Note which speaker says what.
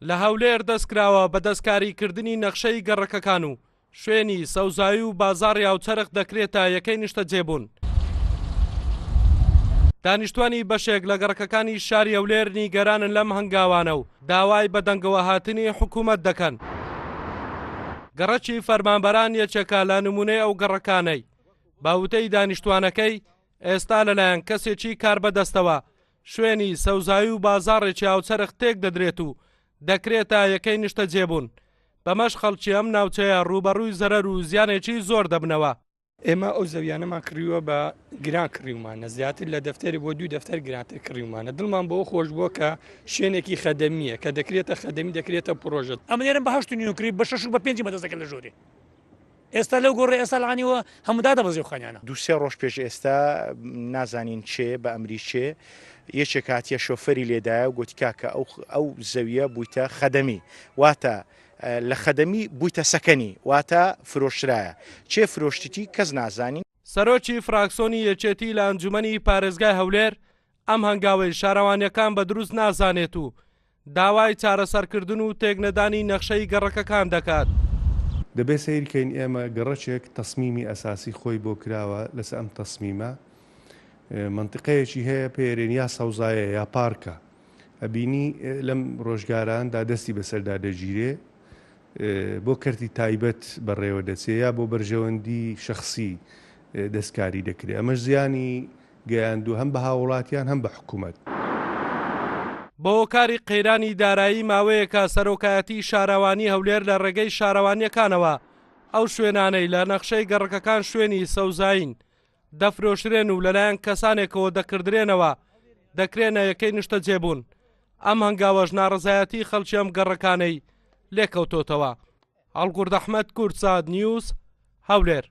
Speaker 1: لە هەولێر دەستکراوە بە دەستکاریکردنی نەخشەی گەڕەکەکان و شوێنی سەوزایی و بازاڕی هاوچەرخ دەکرێتە یەکەی نیشتەجێبوون. دانیشتوانی بەشێک لە گەڕەکەکانی شاری هەولێر نیگەرانن لەم هەنگاوانە و داوای بەدەنگەوەهاتنی حکوومەت دەکەن. گەڕەکی فەرمانبەران یەکێکە لە نموونەی ئەو گەڕەکانەی بە وتەی دانیشتوانەکەی ئێستا لەلایەن کەسێکی کاربەدەستەوە شوێنی سەوزایی و بازاڕێکی هاوچەرخ تێک دەدرێت و دەکرێتە یەکەی نیشتەجێبوون، بەمەش خەڵکی ئەم ناوچەیە ڕووبەڕووی زەرەر و زیانێکی زۆر دەبنەوە.
Speaker 2: ئێمە ئەو زەویانەمان کڕیوە بە گران کڕیومانە زیاتر لە دەفتەری بۆ دوو دەفتەر گرانتر کڕیومانە دڵمان بەوە خۆش بووە کە شوێنێکی خەدەمییە کە دەکرێتە خەدەمی دەکرێتە پڕۆژە.
Speaker 3: ئەمن ئێرەم بە هەشت و نیو کڕی بە شەش و بە پێنجی بەدەست دەکرد لە ژوورێ. ئێستا لەو گۆڕێ ئێستا لەعانیوە هەموو دادەبەزی ئەو خانیانە.
Speaker 4: دوو سێ ڕۆژ پێش ئێستا نازانین کێ بە ئەمری کێ یەکێک هاتیە شۆفەری لێدایە و گوتی کاکە ئەو ئەو زەویە بوویتە خەدەمی واتە لە خەدەمی بوویتە سەکەنی واتە فرۆشرایە کێ فرۆشتیتی کەس نازانین.
Speaker 1: سەرۆکی فراکسۆنی یەکێتی لە ئەنجومەنی پارێزگای هەولێر ئەم هەنگاوەی شارەوانییەکان بە دروست نازانێت و داوای چارەسەرکردن و تێکنەدانی نەخشەی گەڕەکەکان دەکات.
Speaker 5: دەبێت سەیر کەین ئێمە گەڕەکێک تەسمیمی ئەساسی خۆی بۆ کراوە لەسەر ئەم تەسمیمە مەنتیقەیەکی هەیە پێرێن یا سەوزایە یا پارکە ئەبینی لەم ڕۆژگاراندا دەستی بەسەردا دەگیرێ بۆ کەرتی تایبەت بەڕێوە دەچێ یا بۆ بەرژەوەندی شەخسی دەستکاری دەکرێ ئەمەش زیانی گەیاندووە هەم بە هاووڵاتیان هەم بە حکومەت.
Speaker 1: بەهۆکاری قەیرانی دارایی ماوەیەکە سەرۆکایەتی شارەوانی هەولێر لە ڕێگەی شارەوانییەکانەوە ئەو شوێنانەی لە نەخشەی گەڕەکەکان شوێنی سەوزایین دەفرۆشرێن و لەلایەن کەسانێکەوە دەکڕدرێنەوە دەکرێنە یەکەی نیشتەجێبوون، ئەم هەنگاوەش ناڕەزایەتی خەڵکی ئەم گەڕەکانەی لێکەوتۆتەوە. هەڵگورد ئەحمەد، کوردسات نیوز، هەولێر.